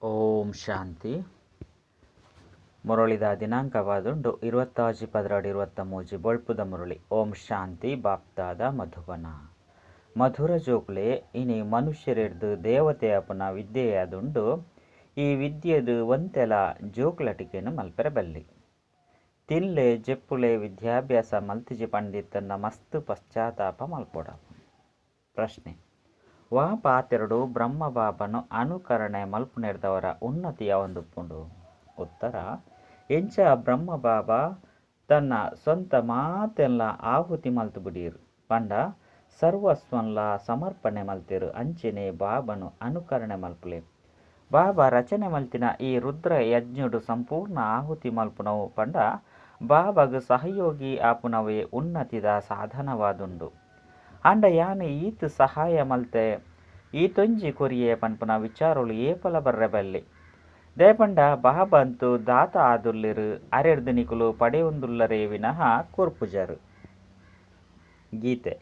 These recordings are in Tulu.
ಓಂ ಶಾಂತಿ. ಮುರಳಿದ ದಿನಾಂಕವಾದುಂಡು 26-12-23 ಬೊಳ್ಪುದ ಮುರಳಿ. ಓಂ ಶಾಂತಿ. ಬಾಪ್ತಾದ ಮಧುಬನ. ಮಧುರ ಜೋಕುಲೆ, ಇನಿ ಮನುಷ್ಯರೆಡ್ದು ದೇವತೆ ಅಪುನ ವಿದ್ಯೆಯಾದುಂಡು. ಈ ವಿದ್ಯೆದು ಒಂತೆಲ ಜೋಕುಲಟಿಕೆನು ಮಲ್ಪೆರೆ ಬಲ್ಲಿ. ತಿನ್ಲೆ ಜೆಪ್ಪುಲೆ ವಿದ್ಯಾಭ್ಯಾಸ ಮಲ್ತಿಜಿ ಪಂಡಿತ್ತನ್ನ ಮಸ್ತ್ ಪಶ್ಚಾತ್ತಾಪ ಮಲ್ಪೊಡ. ಪ್ರಶ್ನೆ: ವಾ ಪಾತೆರಡು ಬ್ರಹ್ಮಬಾಬನು ಅನುಕರಣೆ ಮಲ್ಪುನೆರ್ದವರ ಉನ್ನತಿ ಯಾವೊಂದುಪ್ಪುಂಡು? ಉತ್ತರ: ಎಂಚ ಬ್ರಹ್ಮಬಾಬಾ ತನ್ನ ಸ್ವಂತ ಮಾತೆನ್ಲ ಆಹುತಿ ಮಲ್ತು ಬಿಡೀರು ಪಂಡ ಸರ್ವಸ್ವನ್ಲ ಸಮರ್ಪಣೆ ಮಲ್ತಿರು, ಅಂಚೆನೆ ಬಾಬನು ಅನುಕರಣೆ ಮಲ್ಪುಲೆ. ಬಾಬಾ ರಚನೆ ಮಲ್ತಿನ ಈ ರುದ್ರ ಯಜ್ಞಡು ಸಂಪೂರ್ಣ ಆಹುತಿ ಮಲ್ಪುನವು ಪಂಡ ಬಾಬಾಗ್ ಸಹಯೋಗಿ ಆಪುನವೇ ಉನ್ನತಿದ ಸಾಧನವಾದುಂಡು. ಅಂಡ ಯಾನು ಈತ್ ಸಹಾಯ ಮಲ್ತೆ ಈತೊಂಜಿ ಕೊರಿಯೆ ಪನ್ಪುನ ವಿಚಾರಲು ಏಪಲ ಬರ್ರೆ ಬಲ್ಲಿ. ದೇಪಂಡ ಬಾಬಂತು ದಾತ ಆದುಲ್ಲೆರು, ಅರೆರ್ದು ನಿಕುಲು ಪಡೆಯೊಂದುಲ್ಲರೇ ವಿನಃ ಕೊರ್ಪುಜರು. ಗೀತೆ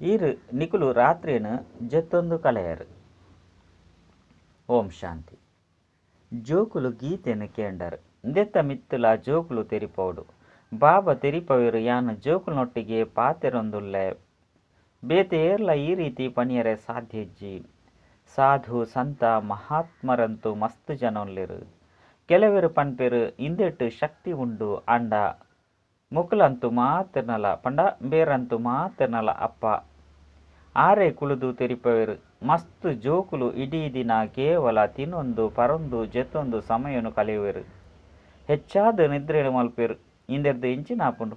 ಈರು ನಿಕುಲು ರಾತ್ರಿಯನ್ನು ಜೆತ್ತೊಂದು ಕಳೆಯರು. ಓಂ ಶಾಂತಿ. ಜೋಕುಲು ಗೀತೆಯನ್ನು ಕೇಂಡರು. ದೆತ್ತ ಮಿತ್ತುಲ ಜೋಕುಲು ತೆರಿಪೋಡು. ಬಾಬಾ ತೆರಿಪವೇರು ಯಾನು ಜೋಕುಲನೊಟ್ಟಿಗೆ ಪಾತೆರೊಂದುಲ್ಲೆ, ಬೇತೆ ಏರ್ಲ ಈ ರೀತಿ ಪಣಿಯರೆ ಸಾಧ್ಯ ಇಜ್ಜಿ. ಸಾಧು ಸಂತ ಮಹಾತ್ಮರಂತೂ ಮಸ್ತ್ ಜನೊಲ್ಲೆರು. ಕೆಲವರು ಪನ್ಪೆರು ಇಂದೆಟ್ ಶಕ್ತಿ ಉಂಡು, ಅಂಡ ಮುಕುಲಂತೂ ಮಾತಿರ್ನಲ ಪಂಡ ಬೇರಂತೂ ಮಾತಿರ್ನಲ ಅಪ್ಪ ಆರೆ ಕುಳುದು ತೆರಿಪವೇರು. ಮಸ್ತ್ ಜೋಕುಲು ಇಡೀ ದಿನ ಕೇವಲ ತಿನ್ನೊಂದು ಪರೊಂದು ಜೆತ್ತೊಂದು ಸಮಯನು ಕಳೆಯುವೆರು. ಹೆಚ್ಚಾದ ನಿದ್ರೆನು ಮಲ್ಪೆರು. ಇಂದೆರ್ದು ಎಂಚಿನಾಪುಂಡು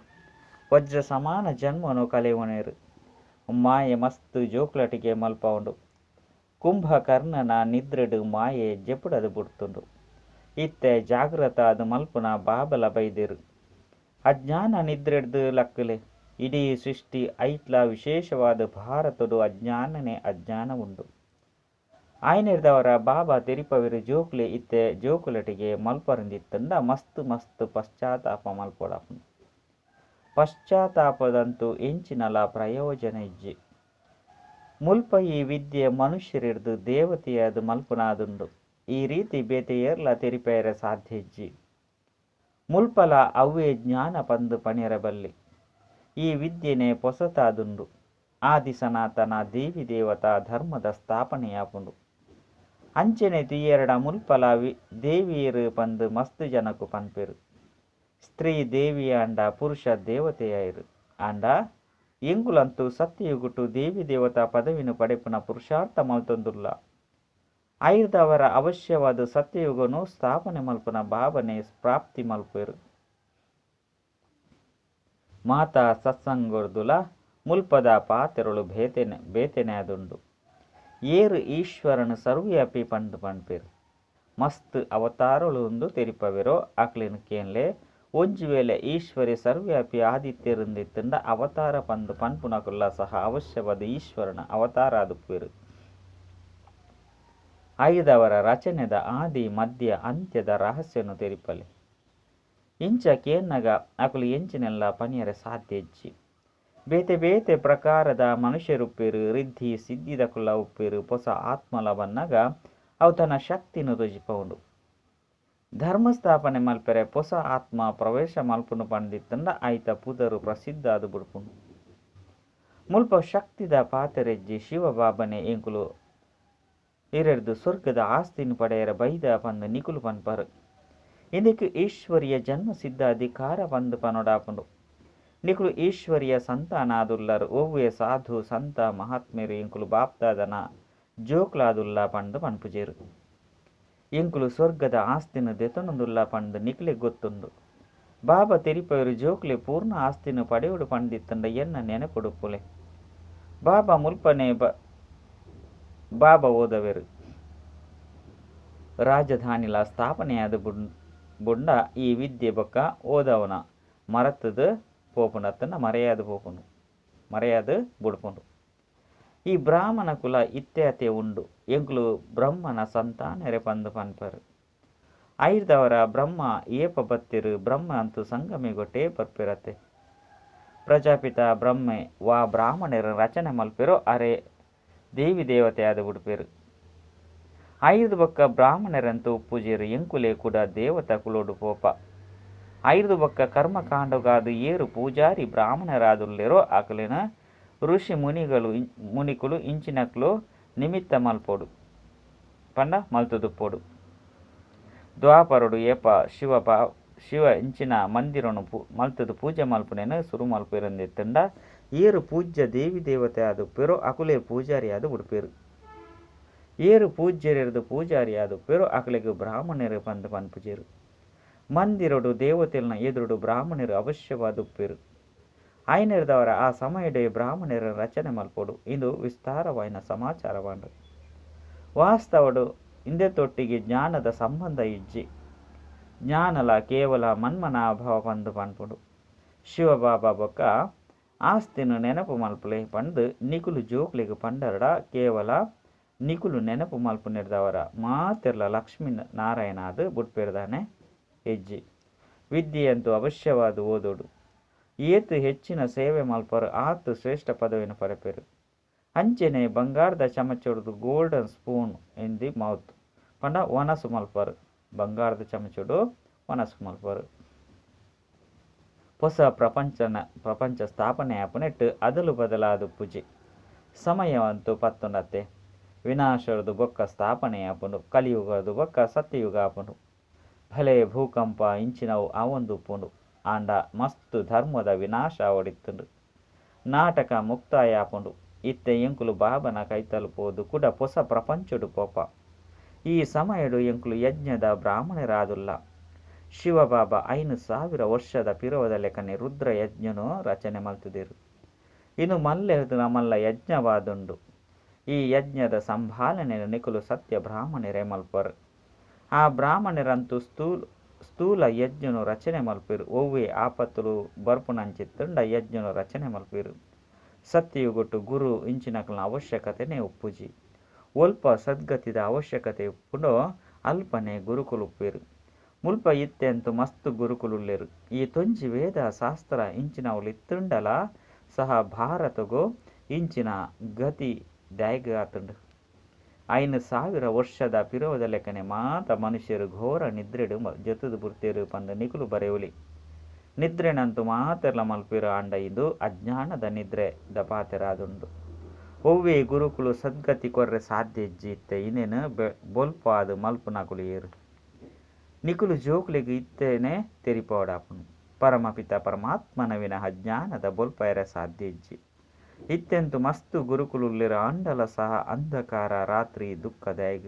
ವಜ್ರ ಸಮಾನ ಜನ್ಮನು ಕಳೆಯುವನೇರು. ಮಾಯೆ ಮಸ್ತ್ ಜೋಕುಲಟಿಗೆ ಮಲ್ಪವುಂಡು. ಕುಂಭಕರ್ಣನ ನಿದ್ರೆಡು ಮಾಯೆ ಜೆಪುಡದು ಬುಡ್ತುಂಡು. ಇತ್ತೆ ಜಾಗೃತ ಅದು ಮಲ್ಪುನ ಬಾಬಲ ಬೈದೇರು. ಅಜ್ಞಾನ ನಿದ್ರೆಡ್ದು ಲಕ್ಕಲೆ. ಇಡೀ ಸೃಷ್ಟಿ ಐಟ್ಲ ವಿಶೇಷವಾದ ಭಾರತಡು ಅಜ್ಞಾನನೇ ಅಜ್ಞಾನ ಉಂಡು. ಆಯ್ನೆರ್ದವರ ಬಾಬಾ ತೆರಿಪವೇರು ಜೋಕುಲೆ ಇತ್ತೆ ಜೋಕುಲಟಿಗೆ ಮಲ್ಪರಂದಿತ್ತಂಡ ಮಸ್ತ್ ಮಸ್ತ್ ಪಶ್ಚಾತ್ತಾಪ ಮಲ್ಪೊಡಾಪುಂಡು. ಪಶ್ಚಾತ್ತಾಪದಂತೂ ಎಂಚಿನಲ ಪ್ರಯೋಜನ ಇಜ್ಜಿ. ಮುಲ್ಪ ಈ ವಿದ್ಯೆ ಮನುಷ್ಯರಿಡ್ದು ದೇವತೆಯಾದ ಮಲ್ಪುನಾದುಂಡು. ಈ ರೀತಿ ಬೇತೆ ಏರ್ಲ ತೆರಿಪೇರೆ ಸಾಧ್ಯ ಇಜ್ಜಿ. ಮುಲ್ಪಲ ಅವ್ವೇ ಜ್ಞಾನ ಪಂದು ಪಣಿಯರ ಬಲ್ಲಿ. ಈ ವಿದ್ಯೆನೆ ಪೊಸತಾದುಂಡು. ಆದಿ ಸನಾತನ ದೇವಿ ದೇವತಾ ಧರ್ಮದ ಸ್ಥಾಪನೆಯಾಪುಂಡು. ಅಂಚೆನೆ ತುಯೆರಡ ಮುಲ್ಪಲ ದೇವಿಯರು ಪಂದು ಮಸ್ತ್ ಜನಕು ಪನ್ಪೆರು. ಸ್ತ್ರೀ ದೇವಿಯಾಂಡ ಪುರುಷ ದೇವತೆಯಾಯಿರು. ಆಂಡ ಎಂಕುಲಂತೂ ಸತ್ಯಯುಗುಟು ದೇವಿ ದೇವತಾ ಪದವಿನು ಪಡೆಪುನ ಪುರುಷಾರ್ಥ ಮಲ್ತೊಂದುಲ್ಲ. ಐರ್ದವರ ಅವಶ್ಯವಾದ ಸತ್ಯಯುಗನು ಸ್ಥಾಪನೆ ಮಲ್ಪುನ ಭಾವನೆ ಪ್ರಾಪ್ತಿ ಮಲ್ಪೆರು. ಮಾತಾ ಸತ್ಸಂಗೊರ್ದುಲ ಮುಲ್ಪದ ಪಾತೆರಳು ಬೇತೆನೆ ಬೇತೆನೆ ಅದುಂಡು. ಏರು ಈಶ್ವರನು ಸರ್ವ್ಯಾಪಿ ಪಂದು ಪನ್ಪೆರು. ಮಸ್ತ್ ಅವತಾರಳು ಉಂದು ತೆರಿಪವೆರೋ ಅಕ್ಲಿನ ಕೇನ್ಲೆ. ಒಂಜಿ ವೇಳೆ ಈಶ್ವರಿ ಸರ್ವ್ಯಾಪಿ ಆದಿತ್ಯರಿಂದಿತ್ತಂಡ ಅವತಾರ ಪಂದು ಪನ್ಪುನಕುಲ್ಲ ಸಹ ಅವಶ್ಯವಾದ ಈಶ್ವರನ ಅವತಾರ ಆದುಪ್ಪೆರು. ಐದವರ ರಚನೆದ ಆದಿ ಮಧ್ಯ ಅಂತ್ಯದ ರಹಸ್ಯನು ತೆರಿಪಲೆ. ಇಂಚ ಕೇನ್ನಗ ಅಕುಲು ಎಂಚಿನೆಲ್ಲ ಪನಿಯರೆ ಸಾಧ್ಯ ಇಜ್ಜಿ. ಬೇತೆ ಬೇತೆ ಪ್ರಕಾರದ ಮನುಷ್ಯರುಪ್ಪೇರು, ರಿದ್ಧಿ ಸಿದ್ಧಿದಕುಲ್ಲ ಉಪ್ಪೇರು. ಪೊಸ ಆತ್ಮಲ ಬನ್ನಗ ಅವು ತನ್ನ ಶಕ್ತಿನು ತೊಜಿಪವುಂಡು. ಧರ್ಮಸ್ಥಾಪನೆ ಮಲ್ಪೆರೆ ಪೊಸ ಆತ್ಮ ಪ್ರವೇಶ ಮಲ್ಪುನು ಪಂಡಿತ್ತಂಡ ಆಯ್ತ ಪುದರು ಪ್ರಸಿದ್ಧ ಅದು ಬುಡ್ಪುಂಡು. ಮುಲ್ಪ ಶಕ್ತಿದ ಪಾತೆರೆಜ್ಜಿ. ಶಿವಬಾಬನೆ ಎಂಕುಲು ಇರೆರ್ದು ಸ್ವರ್ಗದ ಆಸ್ತಿನ ಪಡೆಯರ ಬೈದ ಪಂದು ನಿಕುಲು ಪನ್ಪರು. ಇಂದಕ್ಕೆ ಈಶ್ವರಿಯ ಜನ್ಮ ಸಿದ್ಧ ಅಧಿಕಾರ ಪಂದು ಪನೊಡಾಪುಂಡು. ನಿಕುಲು ಈಶ್ವರಿಯ ಸಂತಾನಾದುಲ್ಲರು. ಒವ್ವೆ ಸಾಧು ಸಂತ ಮಹಾತ್ಮೆರು ಎಂಕುಲು ಬಾಪ್ದಾದನ ಜೋಕ್ಲಾದುಲ್ಲ ಪಂದು ಪನ್ಪುಜೇರು. ಎಂಕುಲು ಸ್ವರ್ಗದ ಆಸ್ತಿನ ದೆತೊನೊಂದುಲ್ಲ ಪಂದು ನಿಕ್ಲೆ ಗೊತ್ತುಂಡು. ಬಾಬಾ ತೆರಿಪವರು ಜೋಕ್ಲೆ ಪೂರ್ಣ ಆಸ್ತಿನ ಪಡೆಯುಡು ಪಂದಿತ್ತಂಡ ಎನ್ನ ನೆನಪುಡುಪುಲೆ. ಬಾಬಾ ಮುಲ್ಪನೆ ಬಾಬಾ ಓದವೆರು. ರಾಜಧಾನಿಲ ಸ್ಥಾಪನೆಯಾದ ಬುಂಡ ಈ ವಿದ್ಯೆ ಬೊಕ್ಕ ಓದವನ ಮರತದ ಪೋಪುಂಡು ಅತ್ತನ ಮರೆಯಾದ ಪೋಪುಂಡು, ಮರೆಯಾದ ಬುಡ್ಪುಂಡು. ಈ ಬ್ರಾಹ್ಮಣ ಕುಲ ಇತ್ಯಾತೆ ಉಂಡು. ಎಂಕುಲು ಬ್ರಹ್ಮನ ಸಂತಾನರೆ ಪಂದು ಪನ್ಪರು. ಐರ್ದವರ ಬ್ರಹ್ಮ ಏಪ ಬತ್ತಿರು ಬ್ರಹ್ಮ ಅಂತೂ ಸಂಗಮಿಗೊಟ್ಟೆ ಬರ್ಪಿರತ್ತೆ. ಪ್ರಜಾಪಿತ ಬ್ರಹ್ಮೆ ವಾ ಬ್ರಾಹ್ಮಣರ ರಚನೆ ಮಲ್ಪೆರೋ ಅರೆ ದೇವಿ ದೇವತೆ ಆದ ಬುಡ್ಪೆರು. ಐದು ಬೊಕ್ಕ ಬ್ರಾಹ್ಮಣರಂತೂ ಉಪ್ಪುಜೇರು ಎಂಕುಲೆ ಕೂಡ ದೇವತಾ ಕುಲೋಡು ಪೋಪ. ಐದು ಬೊಕ್ಕ ಕರ್ಮಕಾಂಡಗಾದು ಏರು ಪೂಜಾರಿ ಬ್ರಾಹ್ಮಣರಾದುಲ್ಲೇರೋ ಅಕುಲೆನ ಋಷಿ ಮುನಿಗಳು ಮುನಿಕುಲು ಇಂಚಿನಕ್ಲು ನಿಮಿತ್ತ ಮಲ್ಪೋಡು ಪಂಡ ಮಲ್ತುದುಪ್ಪೋಡು. ದ್ವಾಪರಡು ಏಪ ಶಿವ ಶಿವ ಇಂಚಿನ ಮಂದಿರನು ಮಲ್ತದು ಪೂಜೆ ಮಲ್ಪುನೇನು ಸುರು ಮಲ್ಪೆರಂದಿತ್ತಂಡ ಏರು ಪೂಜ್ಯ ದೇವಿ ದೇವತೆ ಆದುಪ್ಪೇರೋ ಅಕುಲೇ ಪೂಜಾರಿ ಆದು ಉಡುಪೇರು. ಏರು ಪೂಜ್ಯರೆರ್ದು ಪೂಜಾರಿ ಆದುಪ್ಪೇರೋ ಅಕುಲೆಗ್ ಬ್ರಾಹ್ಮಣರು ಪಂದು ಪನ್ಪುಜೇರು. ಮಂದಿರಡು ದೇವತೆಲ್ನ ಎದುರುಡು ಬ್ರಾಹ್ಮಣರು ಅವಶ್ಯವಾದುಪ್ಪೇರು. ಆಯ್ನೆರ್ದವರ ಆ ಸಮಯಡೆ ಬ್ರಾಹ್ಮಣರ ರಚನೆ ಮಲ್ಪೋಡು. ಇದು ವಿಸ್ತಾರವಾಯಿನ ಸಮಾಚಾರವಾಂಡು. ವಾಸ್ತವಡು ಇಂದೆ ತೊಟ್ಟಿಗೆ ಜ್ಞಾನದ ಸಂಬಂಧ ಇಜ್ಜಿ. ಜ್ಞಾನಲ ಕೇವಲ ಮನ್ಮನಾಭಾವ ಪಂದು ಪನ್ಪುಂಡು. ಶಿವಬಾಬಾ ಬೊಕ್ಕ ಆಸ್ತಿನ ನೆನಪು ಮಲ್ಪುಲೆ ಪಂದು ನಿಕುಲು ಜೋಕ್ಲೆಗ್ ಪಂಡರಡ ಕೇವಲ ನಿಕುಲು ನೆನಪು ಮಲ್ಪುನೆರ್ದವರ ಮಾತೆರ್ಲ ಲಕ್ಷ್ಮೀ ನಾರಾಯಣಾದ್ ಬುಡ್ಪೆರ್ದಾನೆ ಹೆಜ್ಜಿ. ವಿದ್ಯೆಯಂತೂ ಅವಶ್ಯವಾದ ಓದೋಡು. ಏತು ಹೆಚ್ಚಿನ ಸೇವೆ ಮಲ್ಪರು ಆತು ಶ್ರೇಷ್ಠ ಪದವಿನ ಪಡೆಪೆರು. ಅಂಚೆನೆ ಬಂಗಾರದ ಚಮಚೊಡ್ದು golden spoon in the mouth ಪಂಡ ವನಸು ಮಲ್ಪರು. ಬಂಗಾರದ ಚಮಚೊಡು ವನಸು ಮಲ್ಪರು. ಹೊಸ ಪ್ರಪಂಚ ಸ್ಥಾಪನೆ ಆಪುನೆಟ್ಟು ಅದಲು ಬದಲಾದ ಪೂಜೆ ಸಮಯವಂತೂ ಪತ್ತುಂಡತ್ತೆ. ವಿನಾಶರದು ಬೊಕ್ಕ ಸ್ಥಾಪನೆ ಆಪುಂಡು. ಕಲಿಯುಗದು ಬೊಕ್ಕ ಸತ್ಯಯುಗ ಆಪುಂಡು. ಭಲೆ ಭೂಕಂಪ ಇಂಚಿನವು ಆವೊಂದು ಉಪ್ಪುಂಡು. ಆಂಡ ಮಸ್ತ್ ಧರ್ಮದ ವಿನಾಶ ಆವಡಿತ್ತುಂಡು. ನಾಟಕ ಮುಕ್ತಾಯ ಆಪುಂಡು. ಇತ್ತೆ ಎಂಕುಲು ಬಾಬನ ಕೈತಲು ಪೋದು ಕೂಡ ಹೊಸ ಪ್ರಪಂಚಡು ಪೋಪ. ಈ ಸಮಯಡು ಎಂಕುಲು ಯಜ್ಞದ ಬ್ರಾಹ್ಮಣರಾದುಲ್ಲ. ಶಿವಬಾಬಾ 5000 ವರ್ಷದ ಪಿರವದ ಲೆಕ್ಕನೆ ರುದ್ರ ಯಜ್ಞನು ರಚನೆ ಮಲ್ತುದಿರು. ಇನ್ನು ಮಲ್ಲೆರ್ದು ನಮಲ್ಲ ಯಜ್ಞವಾದುಂಡು. ಈ ಯಜ್ಞದ ಸಂಭಾಲನೆ ನಿಕುಲು ಸತ್ಯ ಬ್ರಾಹ್ಮಣರೇ ಮಲ್ಪರು. ಆ ಬ್ರಾಹ್ಮಣರಂತೂ ಸ್ಥೂಲ ಯಜ್ಞನು ರಚನೆ ಮಲ್ಪಿರು. ಒವ್ವೆ ಆಪತ್ತುಲು ಬರ್ಪುನಂಚಿತ್ತುಂಡ ಯಜ್ಞನು ರಚನೆ ಮಲ್ಪಿರು. ಸತ್ಯಯುಗೊಟ್ಟು ಗುರು ಇಂಚಿನಕಲ್ನ ಅವಶ್ಯಕತೆನೇ ಉಪ್ಪುಜಿ. ಒಲ್ಪ ಸದ್ಗತಿದ ಅವಶ್ಯಕತೆ ಉಪ್ಪುಂಡೋ ಅಲ್ಪನೆ ಗುರುಕುಲು ಉಪ್ಪೇರು. ಮುಲ್ಪ ಇತ್ತೆಂತು ಮಸ್ತ್ ಗುರುಕುಲುಲ್ಲೇರು. ಈ ತೊಂಜಿ ವೇದ ಶಾಸ್ತ್ರ ಇಂಚಿನವುಲು ಇತ್ತುಂಡಲ ಸಹ ಭಾರತಗು ಇಂಚಿನ ಗತಿ ದಾಯ್ಗ ಆತುಂಡು. 5000 ವರ್ಷದ ಪಿರವದ ಲೆಕ್ಕನೆ ಮಾತ ಮನುಷ್ಯರು ಘೋರ ನಿದ್ರೆಡು ಜತುದು ಬುಡ್ತೇರು ಪಂದು ನಿಕುಲು ಬರೆಯುಲಿ. ನಿದ್ರೆನಂತೂ ಮಾತೆರ್ಲ ಮಲ್ಪಿರು. ಆಂಡ ಇದು ಅಜ್ಞಾನದ ನಿದ್ರೆ ದಪಾತೆರಾದುಂಡು. ಒವ್ವೆ ಗುರುಕುಲು ಸದ್ಗತಿ ಕೊರ್ರೆ ಸಾಧ್ಯ ಇಜ್ಜಿ. ಇತ್ತೆ ಇನ್ನೇನು ಬೊಲ್ಪಾದು ಮಲ್ಪುನಕುಲು ಏರು. ನಿಕುಲು ಜೋಕುಲೆಗ್ ಇತ್ತೇನೆ ತೆರಿಪೋಡಾಪುನು. ಪರಮಪಿತ ಪರಮಾತ್ಮನ ವಿನಃ ಜ್ಞಾನದ ಬೊಲ್ಪಾಯರೆ ಸಾಧ್ಯ ಇಜ್ಜಿ. ಇತ್ತೆಂತು ಮಸ್ತು ಗುರುಕುಲುಲ್ಲೇರು. ಆಂಡಲ ಸಹ ಅಂಧಕಾರ ರಾತ್ರಿ ದುಃಖದಾಯಗ.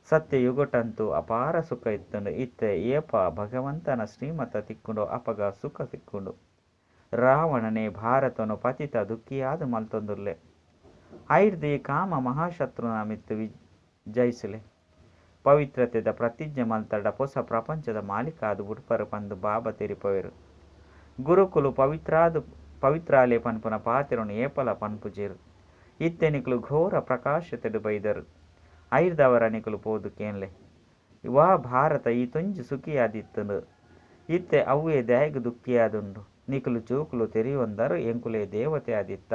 ಸತ್ಯಯುಗಟಂತೂ ಅಪಾರ ಸುಖ ಇತ್ತುಂಡು. ಇತ್ತೆ ಏಪ ಭಗವಂತನ ಶ್ರೀಮತ ತಿಕ್ಕೊಂಡು ಅಪಗ ಸುಖ ತಿಕ್ಕೊಂಡು. ರಾವಣನೇ ಭಾರತನು ಪತಿತ ದುಃಖಿಯಾದ ಮಲ್ತೊಂದುಲ್ಲೆ. ಐರ್ದಿ ಕಾಮ ಮಹಾಶತ್ರುನ ಮಿತ್ತು ಜಯಿಸಲೆ. ಪವಿತ್ರತೆದ ಪ್ರತಿಜ್ಞೆ ಮಲ್ತಡ ಹೊಸ ಪ್ರಪಂಚದ ಮಾಲೀಕ ಅದು ಬುಡ್ಪರು ಪಂದು ಬಾಬಾ ತೆರಿಪವೇರು. ಗುರುಕುಲು ಪವಿತ್ರಾಲೆ ಪನ್ಪುನ ಪಾತಿರನು ಏಪಲ ಪನ್ಪುಜೇರು. ಇತ್ತೆ ನಿಕುಲು ಘೋರ ಪ್ರಕಾಶತೆಡು ಬೈದರು. ಐರ್ದವರ ನಿಕುಲು ಪೋದು ಕೇನ್ಲೆ. ವಾ ಭಾರತ ಈ ತೊಂಜಿ ಸುಖಿಯಾದಿತ್ತುಂಡು. ಇತ್ತೆ ಅವ್ವೇ ದಾಯಗ ದುಃಖಿಯಾದುಂಡು. ನಿಕುಲು ಜೋಕುಲು ತೆರಿಯೊಂದರು ಎಂಕುಲೆ ದೇವತೆ ಆದಿತ್ತ.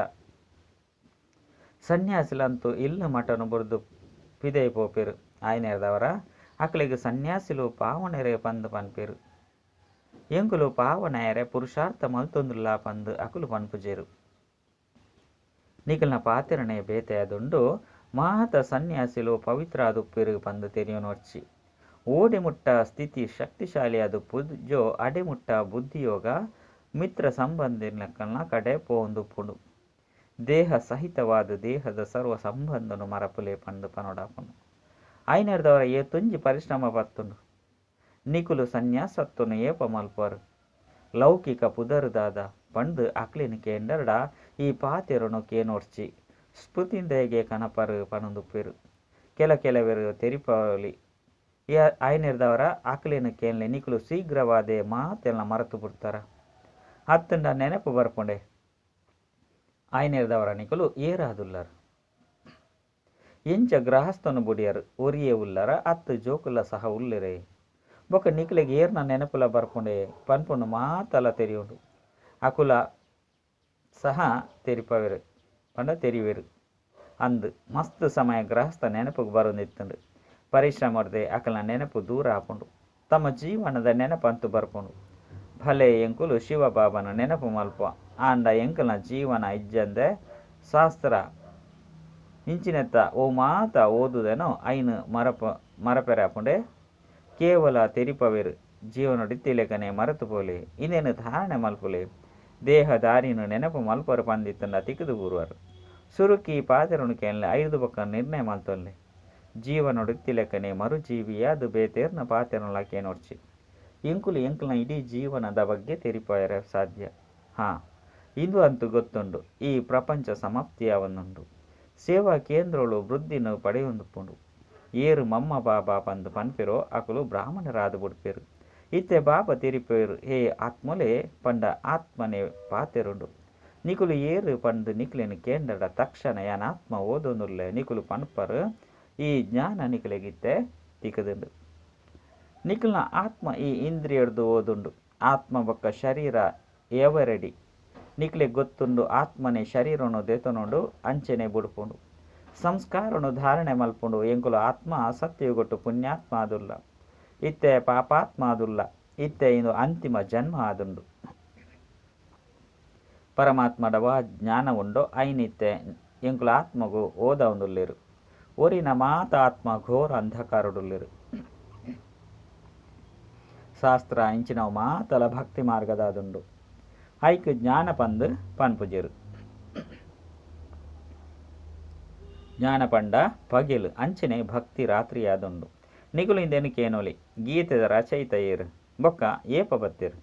ಸನ್ಯಾಸಿಲಂತೂ ಇಲ್ಲು ಮಠನು ಬುರ್ದು ಪಿದೈ ಪೋಪೆರು. ಆಯ್ನೆರ್ದವರ ಅಕಲೆಗ್ ಸನ್ಯಾಸಿಲು ಪಾವನೆರೆ ಪಂದು ಪನ್ಪೆರು. ಎಂಕುಲು ಪಾವನೆಯರೆ ಪುರುಷಾರ್ಥ ಮಲ್ತೊಂದುಲ್ಲ ಪಂದು ಅಕುಲು ಪನ್ಪುಜೇರು. ನಿಕಲ್ನ ಪಾತಿರಣೆ ಬೇತೆಯಾದುಂಡು. ಮಾತ ಸನ್ಯಾಸಿಲು ಪವಿತ್ರ ಆದುಪ್ಪೆರು ಪಂದು ತೆರಿಯೋನೊರ್ಚಿ. ಓಡೆಮುಟ್ಟ ಸ್ಥಿತಿ ಶಕ್ತಿಶಾಲಿಯಾದ ಪುಜೋ ಅಡೆಮುಟ್ಟ ಬುದ್ಧಿಯೋಗ ಮಿತ್ರ ಸಂಬಂಧಿನಕಲ್ನ ಕಡೆ ಪೋಂದುಪ್ಪುಂಡು. ದೇಹ ಸಹಿತವಾದ ದೇಹದ ಸರ್ವ ಸಂಬಂಧನು ಮರಪುಲೆ ಪಂದು ಪನೋಡಾಪುಂಡು. ಐನರ್ದವರ ಏ ತುಂಜಿ ಪರಿಶ್ರಮ ಪತ್ತುಂಡು. ನಿಕುಲು ಸನ್ಯಾಸತ್ವನು ಏಪ ಮಲ್ಪರು. ಲೌಕಿಕ ಪುದರುದಾದ ಪಂದು ಅಕ್ಲಿನ ಕೇಂಡರ್ಡ ಈ ಪಾತೆರನು ಕೇನೋರ್ಚಿ. ಸ್ಫೃತಿಂದೆಗೆ ಕನಪರು ಪನೊಂದುಪ್ಪೆರು. ಕೆಲವೆರು ತೆರಿಪಲಿ. ಐನರ್ದವರ ಅಕ್ಲಿನ ಕೇನ್ಲೆ ನಿಕುಲು ಶೀಘ್ರವಾದೆ ಮಾತೆಲ್ಲ ಮರೆತು ಬಿಡ್ತಾರ. ಅತ್ತಂಡ ನೆನಪು ಬರ್ಪುಂಡೆ. ಐನರ್ದವರ ನಿಕುಲು ಏರಾದುಲ್ಲರು. ಎಂಚ ಗೃಹಸ್ಥನು ಬುಡಿಯರು ಒರಿಯೇ ಉಲ್ಲರ ಅತ್ತು ಜೋಕುಲ ಸಹ ಉಲ್ಲರೆ. ಬೊಕ್ಕ ನಿಕುಲೆಗ್ ಏರ್ನ ನೆನಪುಲ ಬರ್ಪುಂಡೆ ಪನ್ಪುಂಡು ಮಾತಲ ತೆರಿಯುಂಡು. ಅಕುಲ ಸಹ ತೆರಿಪವೆರು ಪಂಡ ತೆರಿವೆರು. ಅಂದು ಮಸ್ತ್ ಸಮಯ ಗೃಹಸ್ಥ ನೆನಪುಗ್ ಬರೊಂದಿತ್ತುಂಡು. ಪರಿಶ್ರಮರ್ದೆ ಅಕಲ್ನ ನೆನಪು ದೂರ ಆಪುಂಡು. ತಮ್ಮ ಜೀವನದ ನೆನಪಂತು ಬರ್ಪುಂಡು. ಭಲೆ ಎಂಕುಲು ಶಿವಬಾಬನ ನೆನಪು ಮಲ್ಪ ಆಂಡ ಎಂಕಲ್ನ ಜೀವನ ಇಜ್ಜಂದೆ ಶಾಸ್ತ್ರ ಇಂಚಿನೆತ್ತ ಓ ಮಾತ ಓದುದೇನೋ ಐನು ಮರಪೆರೆ ಆಪುಂಡೆ. ಕೇವಲ ತೆರಿಪವೇರು ಜೀವನೊಡಿತ್ತಿಲೆಕನೆ ಮರೆತು ಪೋಲೆ. ಇಂದೇನು ಧಾರಣೆ ಮಲ್ಪುಲೆ. ದೇಹ ದಾರಿನ ನೆನಪು ಮಲ್ಪರು ಪಂದಿತ್ತಂಡ ತಿಕ್ಕದು ಬೂರುವರು. ಸುರುಕಿ ಪಾತೆರನು ಕೇನ್ಲೆ ಐದು ಬೊಕ್ಕ ನಿರ್ಣಯ ಮಲ್ತೊಲ್ಲೆ. ಜೀವನೊಡಿತ್ತಿಲೆಕನೆ ಮರುಜೀವಿಯಾದ ಬೇತೇರ್ನ ಪಾತೆರನ್ಲ ಕೇನೋಡ್ಚಿ. ಎಂಕುಲು ಎಂಕಲ್ನ ಇಡೀ ಜೀವನದ ಬಗ್ಗೆ ತೆರಿಪಾಯರೆ ಸಾಧ್ಯ. ಹಾ, ಇಂದು ಅಂತೂ ಗೊತ್ತುಂಡು ಈ ಪ್ರಪಂಚ ಸಮಾಪ್ತಿಯಾವನುಂಡು. ಸೇವಾ ಕೇಂದ್ರಗಳು ವೃದ್ಧಿನ ಪಡೆಯೊಂದುಪ್ಪುಂಡು. ಏರು ಮಮ್ಮ ಬಾಬಾ ಪಂದು ಪನ್ಪೆರೋ ಅಕುಲು ಬ್ರಾಹ್ಮಣರಾದ ಬುಡ್ಪೆರು. ಇತ್ತೆ ಬಾಬಾ ತೆರಿಪೇರು ಹೇ ಆತ್ಮಲೆ ಪಂಡ ಆತ್ಮನೆ ಪಾತೆರುಂಡು. ನಿಕುಲು ಏರು ಪಂದು ನಿಕ್ಲೆನ್ ಕೇಂದಡ ತಕ್ಷಣ ಯಾನ್ ಆತ್ಮ ಓದೊಂದುಲ್ಲೆ ನಿಕುಲು ಪನ್ಪರು. ಈ ಜ್ಞಾನ ನಿಕಲೆಗಿತ್ತೆ ತಿಕ್ಕದುಂಡು. ನಿಕಲ್ನ ಆತ್ಮ ಈ ಇಂದ್ರಿಯರ್ದು ಓದುಂಡು. ಆತ್ಮ ಬೊಕ್ಕ ಶರೀರ ಎವರೆಡಿ ನಿಕ್ಲೆ ಗೊತ್ತುಂಡು. ಆತ್ಮನೆ ಶರೀರನು ದೇತನುಂಡು ಅಂಚೆನೆ ಬುಡ್ಪುಂಡು. ಸಂಸ್ಕಾರನು ಧಾರಣೆ ಮಲ್ಪುಂಡು. ಎಂಕುಲು ಆತ್ಮ ಸತ್ಯಗೊಟ್ಟು ಪುಣ್ಯಾತ್ಮ ಆದುಲ್ಲ, ಇತ್ತೆ ಪಾಪಾತ್ಮ ಆದುಲ್ಲ. ಇತ್ತೆ ಇಂದು ಅಂತಿಮ ಜನ್ಮ ಆದುಂಡು. ಪರಮಾತ್ಮಡವ ಜ್ಞಾನ ಉಂಡು ಐನಿತ್ತೆ ಎಂಕುಲು ಆತ್ಮಗು ಓದವುಂದುಲ್ಲೆರು. ಒರಿನ ಮಾತ ಆತ್ಮ ಘೋರ ಅಂಧಕಾರಡುಲ್ಲೆರು. ಶಾಸ್ತ್ರ ಇಂಚಿನವು ಮಾತಲ ಭಕ್ತಿ ಮಾರ್ಗದಾದುಂಡು. ಐಕ್ ಜ್ಞಾನ ಪಂದು ಪನ್ಪುಜೆರು. ಜ್ಞಾನ ಪಂಡ ಪಗೆಲು ಅಂಚನೆ ಭಕ್ತಿ ರಾತ್ರಿಯಾದುಂಡು. ನಿಕುಲು ಇಂದೇನು ಕೇನೋಲಿ ಗೀತೆದ ರಚಯಿತ ಏರು ಬೊಕ್ಕ ಏಪ ಬತ್ತೇರು.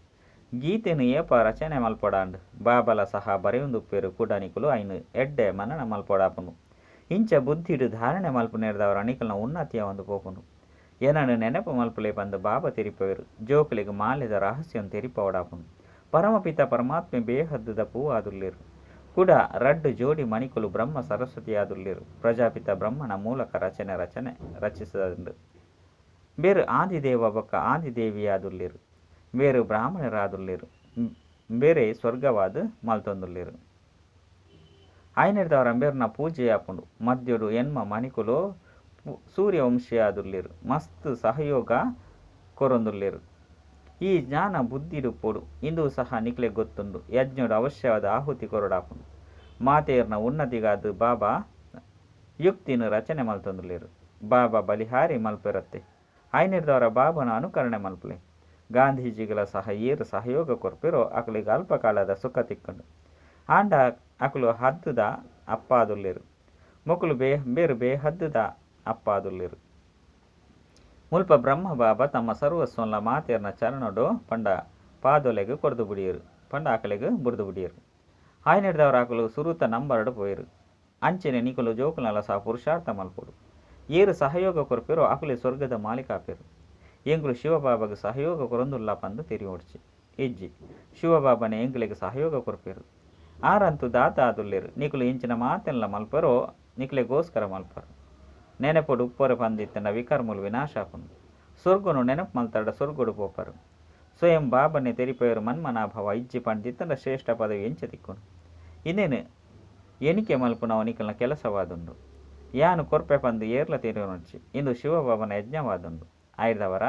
ಗೀತೆನು ಏಪ ರಚನೆ ಮಲ್ಪೊಡಾಂಡ್. ಬಾಬಲ ಸಹ ಬರೆಯುಂದುಪ್ಪೇರು ಕೂಡ ನಿಕುಲು ಐನು ಎಡ್ಡೆ ಮನನ ಮಲ್ಪೊಡಾಪುಂಡು. ಇಂಚ ಬುದ್ಧಿಡು ಧಾರಣೆ ಮಲ್ಪುನೇರ್ದವರ ನಿಕಲ್ನ ಉನ್ನತಿಯ ಒಂದು ಪೋಪುಂಡು. ಏನನ್ನು ನೆನಪು ಮಲ್ಪುಲೆ ಪಂದು ಬಾಬಾ ತೆರಿಪವೇರು. ಜೋಕುಲೆಗ್ ಮಾಲೆದ ರಹಸ್ಯಂ ತೆರಿಪವಡಾಪುಂಡು. ಪರಮಪಿತ ಪರಮಾತ್ಮೆ ಬೇಹದ್ದುದ ಪೂ ಆದುಲ್ಲೇರು. ಕೂಡ ರಡ್ಡು ಜೋಡಿ ಮಣಿಕುಲು ಬ್ರಹ್ಮ ಸರಸ್ವತಿಯಾದುಲ್ಲೇರು. ಪ್ರಜಾಪಿತ ಬ್ರಹ್ಮನ ಮೂಲಕ ರಚನೆ ರಚನೆ ರಚಿಸದುಂಡು. ಬೇರು ಆದಿದೇವ ಬೊಕ್ಕ ಆದಿದೇವಿಯಾದುಲ್ಲೇರು. ಬೇರು ಬ್ರಾಹ್ಮಣರಾದುಲ್ಲೇರು. ಬೇರೆ ಸ್ವರ್ಗವಾದ ಮಲ್ತೊಂದುಲ್ಲೇರು. ಆಯ್ನೆರ್ದವರ ಅಂಬೇರ್ನ ಪೂಜೆ ಆಪುಂಡು. ಮದ್ಯೊಡು ಎನ್ಮ ಮಣಿಕುಲು ಸೂರ್ಯವಂಶಿಯಾದುಲ್ಲೇರು. ಮಸ್ತ್ ಸಹಯೋಗ ಕೊರೊಂದುಲ್ಲೇರು. ಈ ಜ್ಞಾನ ಬುದ್ಧಿಡು ಪೊಡು. ಇಂದು ಸಹ ನಿಕ್ಲೆ ಗೊತ್ತುಂಡು. ಯಜ್ಞೋಡು ಅವಶ್ಯವಾದ ಆಹುತಿ ಕೊರಡಾಪುಂಡು. ಮಾತೆಯರ್ನ ಉನ್ನತಿಗಾದ ಬಾಬಾ ಯುಕ್ತಿನ ರಚನೆ ಮಲ್ತೊಂದುಲ್ಲೇರು. ಬಾಬಾ ಬಲಿಹಾರಿ ಮಲ್ಪೆರತ್ತೆ. ಆಯ್ನೆರ್ದವರ ಬಾಬನ ಅನುಕರಣೆ ಮಲ್ಪುಲೆ. ಗಾಂಧೀಜಿಗಳ ಸಹ ಏರು ಸಹಯೋಗ ಕೊರ್ಪೆರೋ ಅಕುಲಿಗೆ ಅಲ್ಪಕಾಲದ ಸುಖ ತಿಕ್ಕುಂಡು. ಆಂಡ ಅಕುಲು ಹದ್ದುದ ಅಪ್ಪಾದುಲ್ಲೇರು. ಮೊಕುಲು ಬೇರು ಬೇಹದ್ದುದ ಅಪ್ಪಾದುಲ್ಲೇರು. ಮುಲ್ಪ ಬ್ರಹ್ಮ ಬಾಬಾ ತಮ್ಮ ಸರ್ವಸ್ವಲ್ಲ ಮಾತೆಯರ್ನ ಚರಣಡು ಪಂಡ ಪಾದೊಲೆಗ್ ಕೊರ್ದು ಬುಡಿಯರು. ಪಂಡ ಆಕಲೆಗ್ ಬುಡ್ದು ಬುಡಿಯರು. ಆಯ್ನೆರ್ದವರ ಅಕುಲು ಸುರುತ ನಂಬರ್ಡು ಪೋಯರು. ಅಂಚೆನೆ ನಿಕುಲು ಜೋಕುಲನ ಸಹ ಪುರುಷಾರ್ಥ ಮಲ್ಪೊಡು. ಏರು ಸಹಯೋಗ ಕೊರ್ಪೆರೋ ಅಕುಲೆ ಸ್ವರ್ಗದ ಮಾಲೀಕ ಆಪೆರು. ಎಂಕುಲು ಶಿವಬಾಬಾಗ್ ಸಹಯೋಗ ಕೊರೊಂದುಲ್ಲ ಪಂದು ತೆರಿಯೋಡ್ಚಿ ಇಜ್ಜಿ. ಶಿವಬಾಬನೇ ಎಂಕುಲೆಗ್ ಸಹಯೋಗ ಕೊರ್ಪೆರು. ಆರಂತು ದಾತ ಆದುಲ್ಲೇರು. ನಿಕುಲು ಇಂಚಿನ ಮಾತೆಲ್ಲ ಮಲ್ಪರೋ ನಿಕ್ಲೆಗೋಸ್ಕರ ಮಲ್ಪರು. ನೆನಪೊಡು ಉಪ್ಪರು ಪಂದಿತ್ತಂಡ ವಿಕರ್ಮುಲು ವಿನಾಶ ಆಪುಂಡು. ಸ್ವರ್ಗನು ನೆನಪು ಮಲ್ತಡ ಸ್ವರ್ಗಡು ಪೋಪರು. ಸ್ವಯಂ ಬಾಬನೆ ತೆರಿಪೇರು ಮನ್ಮನಾಭವ ಇಜ್ಜಿ ಪಂದಿತ್ತಂಡ ಶ್ರೇಷ್ಠ ಪದವಿ ಎಂಚ ತಿಕ್ಕುನು. ಇನ್ನೇನು ಎಣಿಕೆ ಮಲ್ಪುನವು ನಿಕಲ್ನ ಕೆಲಸವಾದುಂಡು. ಯಾನು ಕೊರ್ಪೆ ಪಂದು ಏರ್ಲ ತೆರಿಯೋನೊಡ್ಚಿ. ಇಂದು ಶಿವಬಾಬನ ಯಜ್ಞವಾದುಂಡು. ಆಯ್ದವರ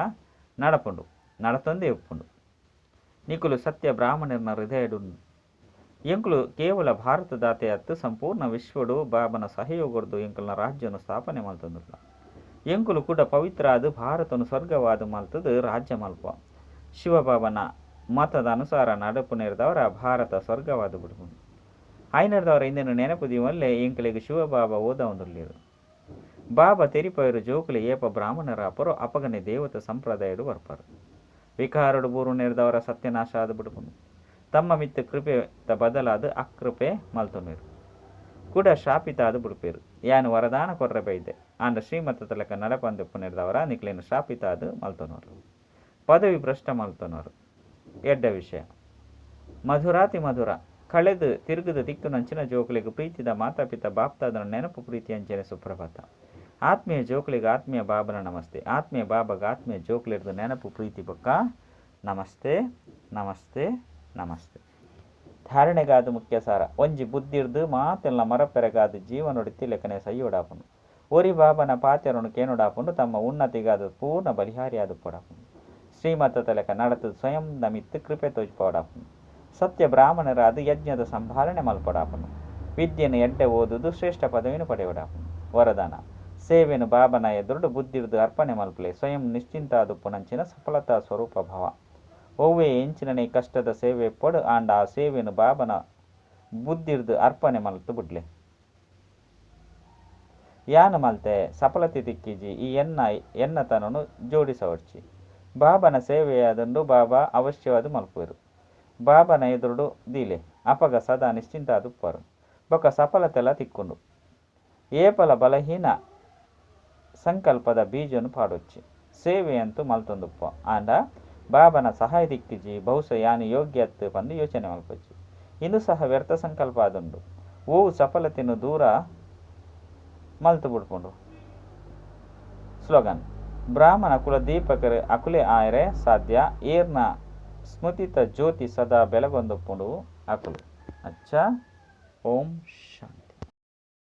ನಡಪುಂಡು ನಡತೊಂದೇ ಉಪ್ಪುಂಡು. ನಿಕುಲು ಸತ್ಯ ಬ್ರಾಹ್ಮಣರ್ನ ಹೃದಯಡುಂಡು. ಎಂಕುಲು ಕೇವಲ ಭಾರತದಾತೆ ಅತ್ತು ಸಂಪೂರ್ಣ ವಿಶ್ವಡು ಬಾಬನ ಸಹಯೋಗರ್ದು ಎಂಕಲ್ನ ರಾಜ್ಯನು ಸ್ಥಾಪನೆ ಮಲ್ತೊಂದುಲ್ಲ. ಎಂಕುಲು ಕೂಡ ಪವಿತ್ರ ಆದ ಭಾರತನು ಸ್ವರ್ಗವಾದ ಮಲ್ತದು ರಾಜ್ಯ ಮಲ್ಪ. ಶಿವಬಾಬನ ಮತದ ಅನುಸಾರ ನಡಪು ನೇರ್ದವರ ಭಾರತ ಸ್ವರ್ಗವಾದ ಬಿಡುಪುಂಡು. ಆಯ್ನೆರ್ದವರ ಇಂದಿನ ನೆನಪು ದೀವಲ್ಲೇ ಎಂಕಲೆಗ್ ಶಿವಬಾಬಾ ಓದವೊಂದುಲ್ಲೆರ್. ಬಾಬಾ ತೆರಿಪಯರು ಜೋಕುಲೆ ಏಪ ಬ್ರಾಹ್ಮಣರಾಪರು ಅಪಗನೆ ದೇವತ ಸಂಪ್ರದಾಯಡು ಬರ್ಪರು. ವಿಕಾರಡು ಬೂರು ನೇರ್ದವರ ಸತ್ಯನಾಶ ಆದ ಬಿಡುಪುಂಡು. ತಮ್ಮ ಮಿತ್ತ ಕೃಪೆ ಬದಲಾದ ಅಕೃಪೆ ಮಲ್ತೊನ್ವೆರ್. ಕೂಡ ಶಾಪಿತ ಆದ್ ಬುಡ್ಪೆರ್. ಯಾನ್ ವರದಾನ ಕೊರ್ರೆ ಬೈದೆ. ಆಂಡ ಶ್ರೀಮತದ ಲೆಕ್ಕ ನಡಪಂದೆಪ್ಪು ನೇರ್ದವರ ನಿಕ್ಲೆನ್ ಶಾಪಿತ ಆದ್ ಮಲ್ತೊನ್ವರು. ಪದವಿ ಭ್ರಷ್ಟ ಮಲ್ತೊನ್ವರು. ಎಡ್ಡೆ ವಿಷಯ. ಮಧುರಾತಿ ಮಧುರ ಕಳೆದು ತಿರುಗದ ತಿಕ್ಕುನಂಚಿನ ಜೋಕುಲೆಗ್ ಪ್ರೀತಿದ ಮಾತಾಪಿತ ಬಾಪ್ತಾದನ ನೆನಪು ಪ್ರೀತಿ ಅಂಚನೆ ಸುಪ್ರಭಾತ. ಆತ್ಮೀಯ ಜೋಕುಲೆಗ್ ಆತ್ಮೀಯ ಬಾಬನ ನಮಸ್ತೆ. ಆತ್ಮೀಯ ಬಾಬಾಗ ಆತ್ಮೀಯ ಜೋಕುಲೆರ್ದು ನೆನಪು ಪ್ರೀತಿ ಬೊಕ್ಕ ನಮಸ್ತೆ ನಮಸ್ತೆ ನಮಸ್ತೆ. ಧಾರಣೆಗಾದ ಮುಖ್ಯ ಸಾರ. ಒಂಜಿ ಬುದ್ಧಿರ್ದು ಮಾತೆಲ್ಲ ಮರಪೆರಗಾದ ಜೀವನೊಡಿತ್ತಿ ಲೆಕ್ಕನೆ ಸೈಯೋಡಾಪುಂಡು. ಒರಿ ಬಾಬನ ಪಾತೆರೊನು ಕೇನೊಡಾಪುಂಡು ತಮ್ಮ ಉನ್ನತಿಗಾದ್ ಪೂರ್ಣ ಬಲಿಹಾರಿ ಆದುಪ್ಪೊಡಾಪುಂಡು. ಶ್ರೀಮತದ ಲೆಕ್ಕ ನಡತುದು ಸ್ವಯಂ ದ ಮಿತ್ತ್ ಕೃಪೆ ತೋಜಿಪಾವೊಡಾಪುಂಡು. ಸತ್ಯ ಬ್ರಾಹ್ಮಣರಾದ್ ಯಜ್ಞದ ಸಂಭಾಲನೆ ಮಲ್ಪೊಡಾಪುಂಡು. ವಿದ್ಯೆನ್ ಎಡ್ಡೆ ಓದುದು ಶ್ರೇಷ್ಠ ಪದವಿನ್ ಪಡೆಯೊಡಾಪುಂಡು. ವರದಾನ, ಸೇವೆನ್ ಬಾಬನ ಎದುರುಡು ಬುದ್ಧಿರ್ದ್ ಅರ್ಪಣೆ ಮಲ್ಪಲೆ ಸ್ವಯಂ ನಿಶ್ಚಿಂತಾದುಪ್ಪುನಂಚಿನ ಸಫಲತಾ ಸ್ವರೂಪ ಭವ. ಒವ್ವೇ ಎಂಚಿನನೇ ಕಷ್ಟದ ಸೇವೆ ಇಪ್ಪಡ್ ಆಂಡ ಆ ಸೇವೆನ್ ಬಾಬನ ಬುದ್ಧಿರ್ದ್ ಅರ್ಪಣೆ ಮಲ್ತ್ ಬುಡ್ಲೆ. ಯಾನ್ ಮಲ್ತೆ ಸಫಲತೆ ತಿಕ್ಕಿಜಿ ಈ ಎನ್ನ ಎನ್ನತನೊನು ಜೋಡಿಸವೊಡ್ಚಿ. ಬಾಬನ ಸೇವೆಯಾದುಂಡು ಬಾಬಾ ಅವಶ್ಯವಾದ್ ಮಲ್ಪುವೆರ್. ಬಾಬನ ಎದುರುಡು ದೀಲೆ ಅಪಗ ಸದಾ ನಿಶ್ಚಿಂತ ಆದುಪ್ಪರು ಬೊಕ್ಕ ಸಫಲತೆಲ ತಿಕ್ಕುಂಡು. ಏಪಲ ಬಲಹೀನ ಸಂಕಲ್ಪದ ಬೀಜನ್ ಪಾಡೊಚ್ಚಿ. ಸೇವೆಯಂತೂ ಮಲ್ತೊಂದುಪ್ಪ ಆಂಡ ಬಾಬನ ಸಹಾಯ ತಿಕ್ಕಿಜಿ ಬಹುಶಃ ಯಾನ್ ಯೋಗ್ಯ ಅತ್ ಪಂದ್ ಯೋಚನೆ ಮಲ್ಪೊಚ್ಚಿ. ಇಂದು ಸಹ ವ್ಯರ್ಥ ಸಂಕಲ್ಪ ಆದುಂಡು. ಓ ಸಫಲತೆನ್ ದೂರ ಮಲ್ತು ಬುಡ್ಪುಂಡು. ಸ್ಲೋಗನ್, ಬ್ರಾಹ್ಮಣ ಕುಲ ದೀಪಕರ್ ಅಕುಲೇ ಆಯೆರೆ ಸಾಧ್ಯ ಏರ್ನ ಸ್ಮೃತಿತ ಜ್ಯೋತಿ ಸದಾ ಬೆಳಗೊಂದುಪ್ಪುಂಡು ಅಕುಲು. ಅಚ್ಚಾ, ಓಂ ಶಾಂತಿ.